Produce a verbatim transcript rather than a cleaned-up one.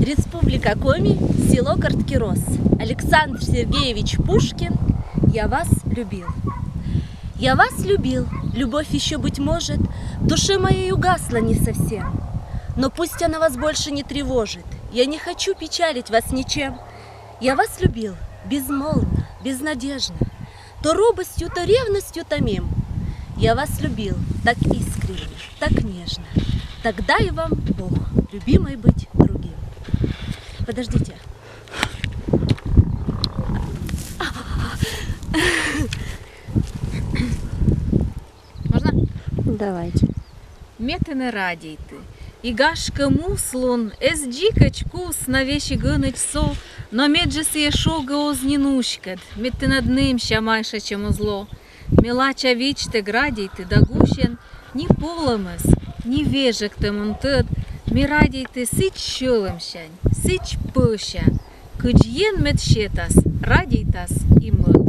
Республика Коми, село Карткерос. Александр Сергеевич Пушкин. «Я вас любил». Я вас любил. Любовь еще, быть может, в душе моей угасла не совсем. Но пусть она вас больше не тревожит. Я не хочу печалить вас ничем. Я вас любил безмолвно, безнадежно, то робостью, то ревностью томим. Я вас любил так искренне, так нежно. Тогда и вам Бог, любимой, быть другим. Подождите. Можно? Давайте. Ме тэнӧ радейті. И гашкӧ, муслун, эз дзикӧдз кус на весиг ӧнӧдз со, но меджӧ сійӧ шогӧ оз нин уськӧд, мед тэнад нэмся майшӧдз оз ло. Ме лача видзтӧг радейті да гусьӧн, ни полӧмыс, ни вежӧктӧм он тӧд. Ме радейті сідз сьӧлӧмсянь, сідз пӧся, кыдз Ен мед сетас, радейтас и мӧд.